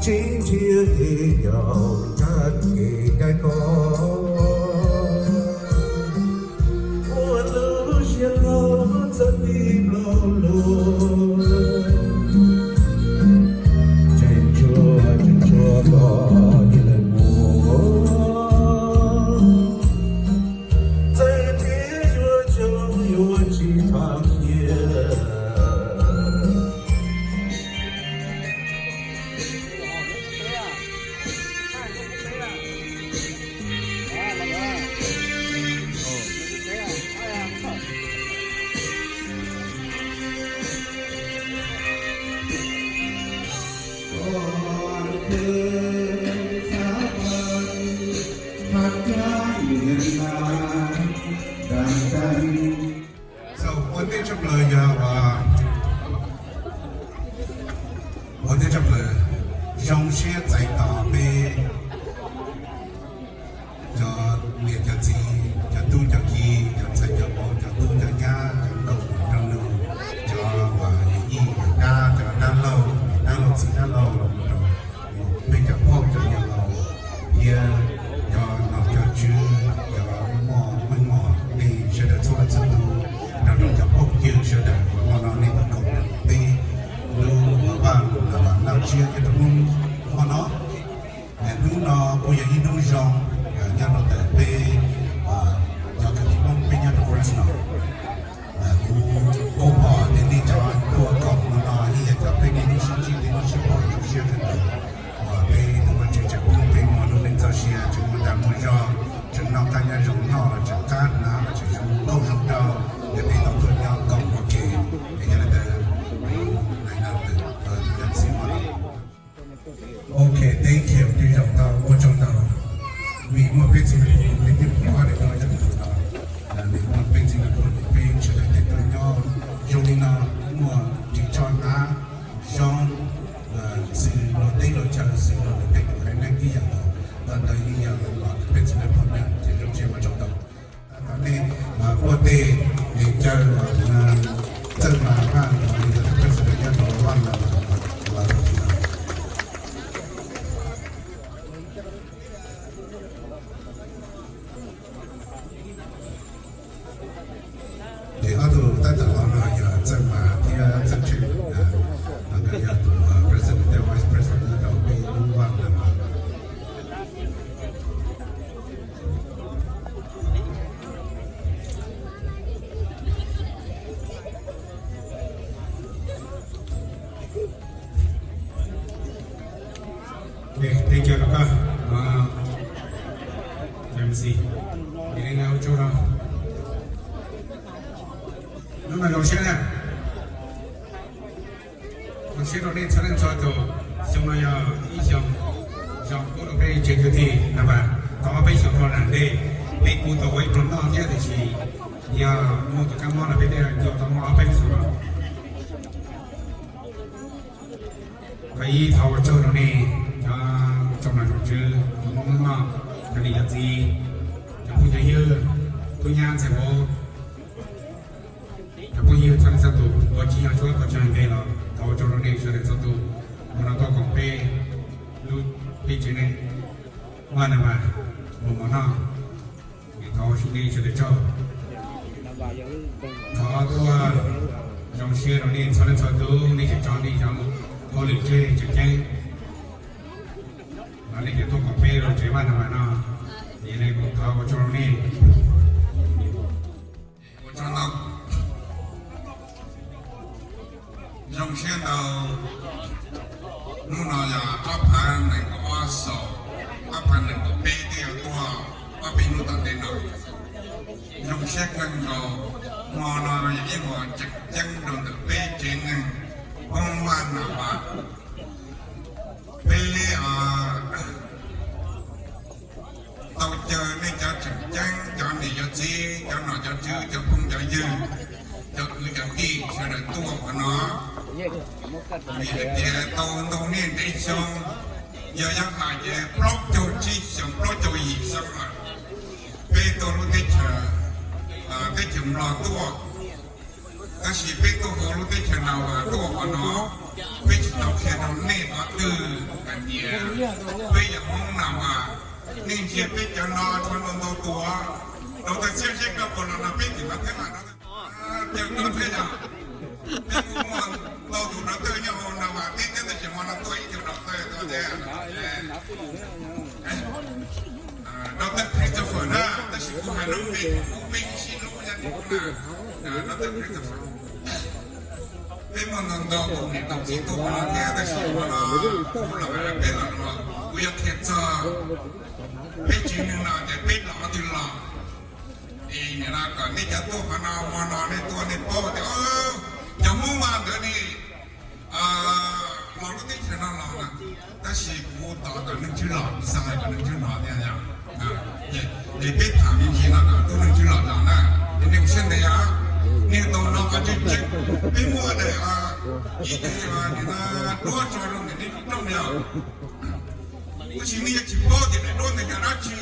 Sib nrhiav tes yaum nrhab kev dai koj, ua lub siab hlob txawj tig plaub lug, tseem tshuav tseem tshuav koj ib leeg mus, txawm tias yuav coob yuav tsis tham kiag. So, ua ntej tshaj plaws yog, ua ntej tshaj plaws zoo siab txais tos peb cov niam cov txiv, cov tub cov ki, cov ntxhais cov vauv, cov tub cov nyab, cov nkauj cov nraug, cov uas yawm yij yawm dab, cov dab laug, dab laug txiv dab laug los mus rau peb cov phauj cov yawg laus thiab cov nom cov tswv, cov muaj meej mom, nej sawv daws txhua leej txhua tus, nrog rau cov phooj ywg sawv daws uas hmo no nej tau koom peb lub vaj los noj tsiab nyob rau hnub hmo no. Hnub no kuj yog ib hnub zoo nyob rau ntawm peb cov kwv tij Hmoob peb nyob rau Fresno. Kuv kuj pom tias nej cov tuaj koom hmo no yeej yog cov peb niaj hnub sib ntsib, niaj hnub sib pom, zoo siab kawg nkaus uas peb tus Vajtswv tseem pub peb muaj lub neej txoj sia, tseem muaj dag muaj zog, tseem noj qab nyob zoo, noj los tseem qab, hnav los tseem zoo nkauj zoo nraug, es peb tau tuaj nyob koom ua ke. Es yog li ntawd, kuv hais no rau tus yawm txiv hmo no. Ok, thank you, tej zaum tau ua tsaug ntau. Vim muaj peb txiv Nais Phoo, peb thiaj pom ob daim duab yog tus no. Vim muaj peb txiv Nais Phoo, peb sawv daws thiaj tuaj nyob zoo li no, muaj ris tsho hnav, zoo, xws luag teb luag chaw, xws luag peb tus haiv neeg ib yam nkaus. Tau ntawd yeej yog los peb txiv Nais Phoo na, ces zoo siab ua tsaug ntau. Tau nej ua tej caw txawj mas vaj los li ntawd, peb sawv daws nyob rau vaj los los. Ces ob tug tab tom los no yog Txawj Mas thiab Txawj Tswb, nkawd yog tus president thiab vice president rau peb lub vaj no. Thank you rau koj MC. Ua tsaug rau, hnub no zoo siab na. Zoo siab rau nej txhua leej txhua tus. Xyoo no yog ib xyoo zoo pub rau peb tsev kwv tij na, mas tau ob peb xyoos rau nram ntej peb kuj tau ua ib pluag noj thiab, tiam sis yog muaj tus kab mob no peb thiaj nco tau muaj ob peb xyoos no. Qhov ib, thov ua tsaug rau nej cov tsoom nom tsoom tswv, cov muaj hmoob noj, cov niam cov txiv, cov phooj cov ywg, tub nyab ntxhais vauv, cov phooj ywg txhua leej txhua tus, ua tsis yog tsuab tau tsis hais npe los thov ua tsaug rau nej sawv daws txhua tus uas no tuaj koom peb lub teb tsev neeg Vaj Nas Vas mus mov noj. Thov nej sawv daws tsaug. Thov tuaj zoo siab rau nej txhua leej txhua tus, nej tseem tso nej cov hauj lwm tseg tseem ceeb los nej thiaj tuaj koom peb lub tsev Vaj Nas Vas no. Yog li kuv thov ua tsaug rau nej. Ua tsaug ntau. Zoo siab ntau. Hnub no yog ob phav nees nkaum ob xaus, ob phav nees nkaum peb twb yuav tuaj ob peb hnub tom ntej no. Zoo siab kawg nkaus, hmo no yog ib hmo tseem ceeb rau ntawm peb tsev neeg Hmoob Vaj Nas Vas. Peb tau caw nej cov tseem ceeb, cov niam cov txiv, cov nom cov tswv, cov phooj cov ywg, cov kwv cov tij sawv daws tuaj qhov no. Vim hais tias tau ntau niaj ntev xyoo, yog nyob hais ces plaub caug tsib xyoo, plaub caug yim xyoo lawm, peb tuaj lub teb chaws, teb chaws Nplog tuaj. Tab sis peb tuaj hauv lub teb chaws Nas Vas tuaj qhov no, peb tsis tau qhia rau nej qhov twg, Peb yog Hmoob no mas, nej ntsia peb cov no tshuav ntau ntau tus, rau tag siab seb koj puas los no peb tsis mas thiab mas no. Cov koj thiab yog, peb kuj muaj ntau tus rau tawg nyob hauv no mas, peb thiab tab sis hmo no tuaj ib tug rau tawg tuaj thiab. Rau tawg Christopher na, tab sis kuv hais lub npe kuv peb sib hlub nyob rau tawg Christopher. Peb muaj ntau ntau tus niam tus txiv tuaj hauv no thiab tab sis hmo no kuv los peb los no, kuv yuav qhia txog peb tsev neeg no ces peb los twg los. Es nim no kom nej cov tuaj qhov no hmo no nej tuaj nej paub tias cov Hmoob mas ntawd ne, los lub teb chaws no los na, tab sis kuv tos kom neeg tswb los, kuv xav hais kom neeg tswb los thiab. Es peb tham me ntsis no kom tub neeg tswb los no na, es nej ua siab ntev os. Nej tau hnov qhov tseeb tseeb, peb muaj daim ib daim duab tso rau ntawm nej lub rooj yog. Tab sis nej yuav tsis paub tias daim duab ntawd yog dab tsi,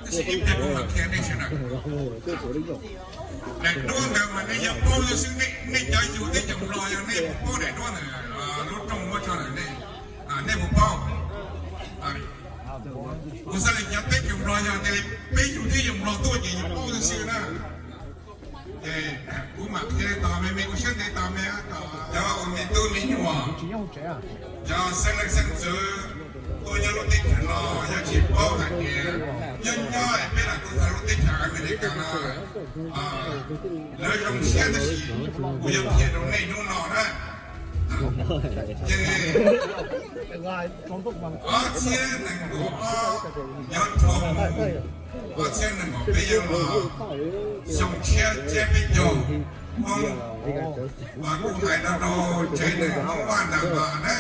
tab sis ib pliag kuv mam qhia nej sawv daws. Daim duab ntawd mas nej yuav paub xwb, nej cov yug thiab cov nplog yog nej puas paub daim duab ntawd, lub rooj muab tso ntawm nej, nej puas paub? Kuv xav tias cov teb chaws nplog yog tias peb yug thiab yug nplog tuaj ces yus paub xwb na. Ces kuv mam qhia tos me me, ua siab ntev tos me, cov uas me tub me nyuam, cov xeeb leej xeeb ntxwv tuaj nyob lub teb chaws no, yog tsis paub hais tias nyob nyob peb lam tuaj txog lub teb chaws Amelikas no, lawv zoo siab tab sis kuv yuav qhia rau nej hnub no na. Ces ob txhiab nees nkaum ob nyob rau ob txhiab nees nkaum peb yuav los xyoo tshiab tsiab peb caug Hmoob, mas kuv hais no rau tsev neeg Hmoob Vaj Naj Vas na.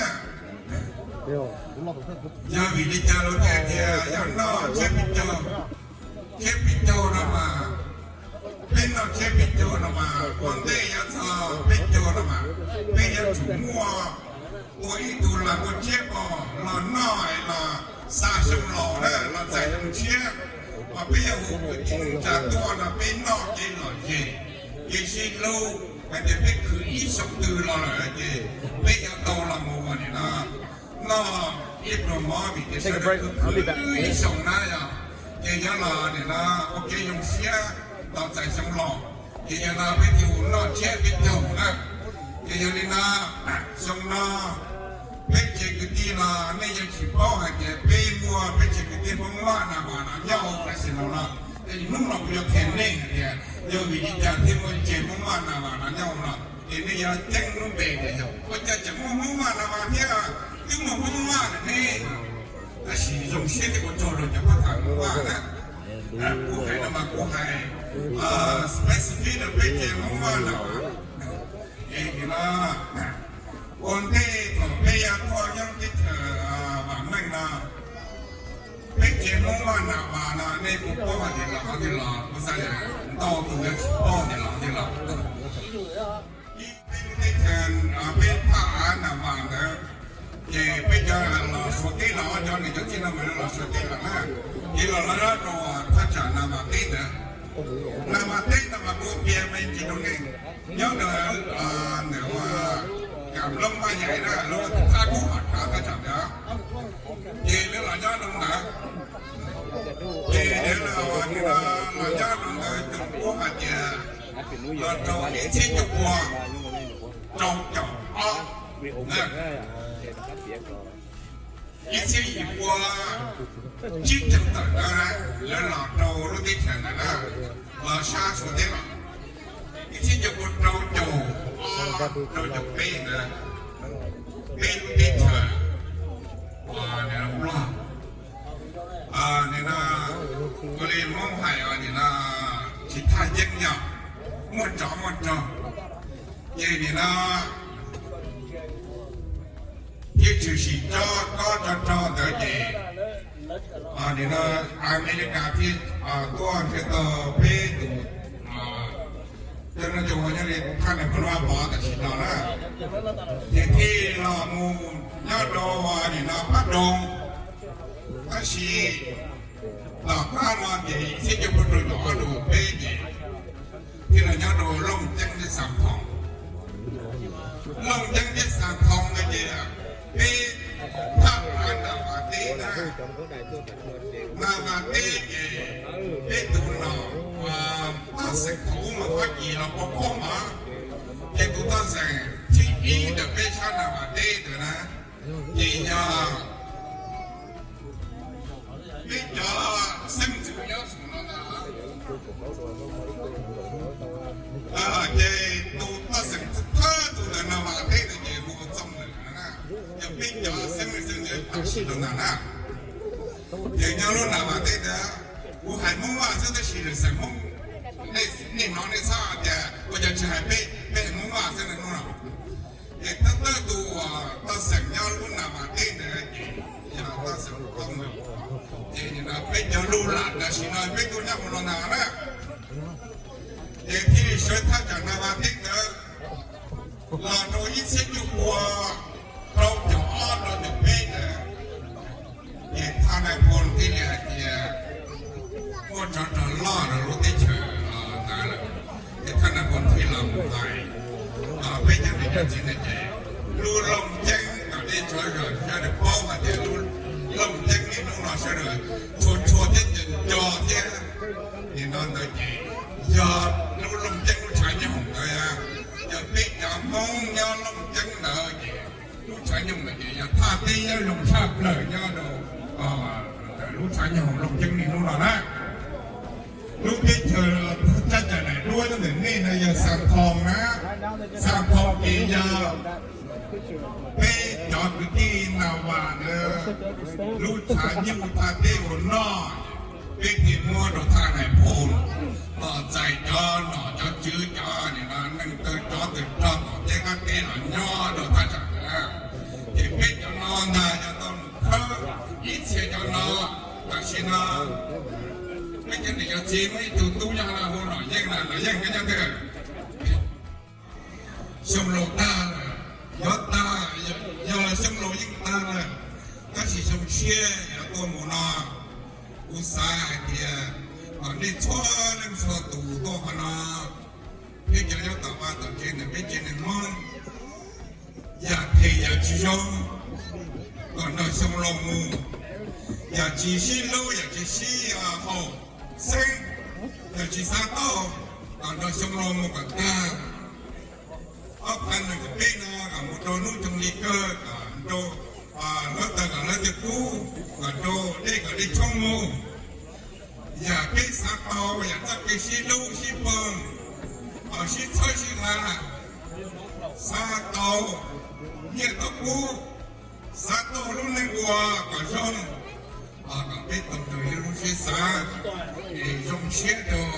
Yog vim li cas luag thiaj tias yog noj tsiab peb caug, tsiab peb caug no mas, peb noj tsiab peb caug no mas ua ntej yuav txog peb caug no mas peb yuav tsum muaj ua ib tug los ua tsiab pog los noj los xa xyoo laus na los txais xyoo tshiab, mas peb yuav hu kwv tij neej tsa tuaj no peb noj kev lom zem, kev sib hlub, hais tias peb khwv ib xyoo twg los lawm ces peb yuav tau los mus ua nim no noj ib pluag mov vim tias sawv daws khwv ib xyoo na yog, ces yuav los nim no ua kev zoo siab los txais xyoo laus, ces yog no peb thiaj hu noj tsiab peb caug na. Ces yog li no, xyoo no peb tsev kwv tij no nej yeej tsis paub hais tias peb muaj peb tsev kwv tij Hmoob Vaj Naj Vas no nyob hauv Fresno no, hnub no kuv yuav qhia nej hais tias yog vim li cas thiaj muaj tsev Hmoob Vaj Naj Vas no nyob hauv no, ces nej yuav ceeb lub npe tias yog ua cas tseem muaj Hmoob Vaj Naj Vas thiab, twb muaj Hmoob Vaj lawm ne. Tab sis zoo siab thiab ua tsaug rau cov pab tham Hmoob Vaj na. Kuv hais no mas kuv hais specific rau peb tsev Hmoob Vaj Naj Vas. Es nim no ua ntej thaum peb yuav tuaj nyob teb chaws vam meej no, peb tsev Hmoob Vaj Naj Vas no nej puas paub hais tias los qhov twg los? Kuv xav tias ntau tus yuav tsis paub tias los qhov twg los. Ib, peb lub teb chaws, peb thaj av Naj Vas ntawd, ces peb cov los Suav teb los, cov niam cov txiv no mas los Suav teb los na, ces los los rau thaj tsam Naj Vas teb ntawd. Naj Vas teb no mas kuv piav me ntsis rau nej, nyob ntawd ntawm ua Kam Loob Vaj Yais na, lub thaj kub hom khav thaj tsam ntawd, ces lawv los nyob rau ntawd. Ces lawv los nim no los nyob rau ntawd ces kuj hais tias los rau ib txhiab cuaj pua rau caum ob, ib txhiab yim pua tsib caug tawm ntawd na, lawv los rau lub teb chaws ntawd na, los sab Suav teb los. Ib txhiab cuaj pua rau caum ob rau caum peb ntawd, peb lub teb chaws ua Nplog. Nim no ua li Hmoob hais os, nim no tsis thaj yeeb yog muaj tsov muaj rog, ces nim no thiaj tshwm sim tso kob tso rog ntawd ces nim no Amelikas thiaj tuaj nrhiav tau peb tus, tej no cov uas nyob li thaj neeg Pha Lua Pov tam sim no na, ces thiaj los mus nyob rau nim no Pab Roo. Tab sis tom qab no ces ib txhiab cuaj pua rau caum ob rau peb ces thiaj los nyob rau Looj Ceeb thiab Xas Thoos. Looj Ceeb thiab Xas Thoos no ces peb thaj av Naj Vas Nas Vas teb ces peb tus nom, toj xeem thaum ub mas Fab Kis los pov pob mas, ces tus toj xeem thib ib ntawm peb sab Nas Vas teb ntawd na, ces yog peb cov xeeb ntxwv nyob saum no ntag. Ces tus toj xeem thawj tus ntawm Nas Vas teb ntawd ces hu ua Txooj Lwm no na, yog peb cov xeeb ntxwv tam sim no ntag na. Ces nyob lub Nas Vas teb ntawd, kuv hais Hmoob Vaj xwb tab sis lwm xeem Hmoob, nej hnov nej txhob tias ua cas tsis hais peb, peb hais Hmoob Vaj xwb no. Ces thawj thawj tus toj xeem nyob lub Nas Vas teb ntawd ces yog toj xeem Txooj Lwm. Ces nim no peb cov lus lam tam sim no peb tuaj nyob hauv no ntag na. Ces thiaj li sawv thaj tsam Nas Vas teb ntawd los rau ib txhiab cuaj pua rau caum ob rau caum peb ntawd, ces thaj Nais Phoo thiaj li hais tias muaj tsov rog loj rau lub teb chaws ntawd lawm, ces thaj Nais Phoo thiaj los mus hais peb cov niam cov txiv ntawd ces lub Looj Ceeb kom nej sawv daws, sawv daws paub hais tias lub Looj Ceeb niaj hnub no sawv daws tshua tshua thiab nco nco thiab. Nim no ntawd ces yog lub Looj Ceeb lub tshav nyoog ntawd, yog peb cov Hmoob nyob Looj Ceeb ntawd ces lub tshav nyoog ntawd ces yog thaj teb nyob zoo tshaj plaws nyob rau lub tshav nyoog Looj Ceeb niaj hnub no na. Lub teb chaws tsab cai daim duab nyob ntawm nej no yog Xas Thoos na. Xas Thoos ces yog peb cov kwv tij Nas Vas ntawd lub tshav nyoog thaj teb uas noj, peb thiaj muab rau thaj Nais Phoo los txais cov nom cov tswv cov nim no neeg taw tsov tawm rog tom teb qab teb los nyob rau thaj tsam ntawd. Ces peb cov no ntag yog tau mus khawb ib txhia cov no. Tam sim no peb cov niam cov txiv muaj ib tug tub nyob no hu Nom Yeej na, Nom Yeej koj nyob twg? Xyoo laus tag lawm, yuav tag, yog xyoo laus yeej tag lawm, tab sis xyoo tshiab yuav tuaj mus no. Kuv xav hais tias kom nej txhua leej txhua tus tuaj qhov no, peb cov nyob tom vaj tom tsev ntawm peb tsev neeg Hmoob, yam phem yam tsis zoo kom nrog xyoo laus mus, yam tsis sib hlub yam tsis sib haum xeeb, yam tsis xav tau kom nrog xyoo laus mus kom tag. Ob phav nees nkaum peb no kom mus rau hnub cooj li kawg, kom rau hlawv taws kom hlawv taws kub, kom rau dej kom dej tshoob mus. Yam peb xav tau yam txoj kev sib hlub sib ploog, kom sib txhawb sib hla, xav tau nyiaj tau kub, xav tau lub neej ua kom zoo, kom peb tau raws li lub siab xav. Es zoo siab rau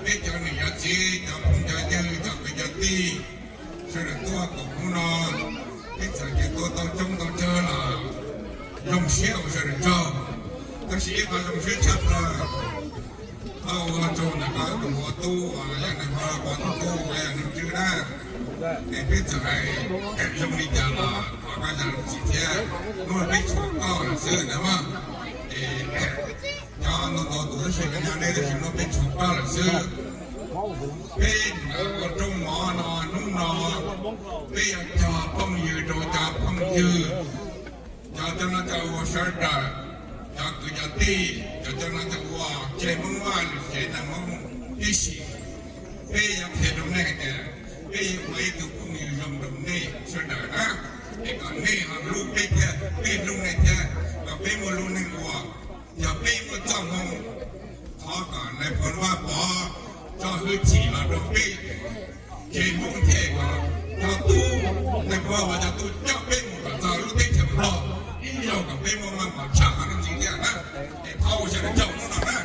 peb cov niam cov txiv, cov phooj cov ywg, cov kwv cov tij, sawv daws tuaj koom hnub no, peb txawm tias tuaj tau coob tau tsawg los zoo siab ua sawv daws tsaug. Tab sis ib qho zoo siab tshaj plaws, tau ua tsaug ntawm koj tus ua tub, yog nws ho ua tus tub, yog nws tswv na, es peb txawm hais zoo li cas los thov koj zam lub txim thiab, hnub no peb tshuav koj lawm xwb na mog. Es cov ntau ntau tus tab sis nyob deb tab sis hnub no peb tshuav koj lawm xwb. Peb ua rooj mov no hnub no peb yuav cog phooj ywg rau cov phooj ywg, cov coj noj coj ua sawv daws, cov kwv cov tij, cov coj noj coj ua, tsev Hmoob Vaj lwm zev neeg Hmoob tib si. Peb yuav qhia rau nej hais tias peb yuav ua ib tug phooj ywg zoo rau nej sawv daws na, es kom nej ho hlub peb thiab peb hlub nej thiab, kom peb muaj lub neej ua. Yog peb muaj txoj hmoo, thov kom Nais Phoo Vaj Pov tso hwj chim los rau peb tsev Hmoob thiab kom cov tub, Nais Phoo Vaj Pov cov tub coj peb mus kom txog lub teb chaws Nplog ib zaug kom peb muaj meej kom tshaj qhov no ntxiv thiab na. Es thov ua sawv daws tsaug hnub no na.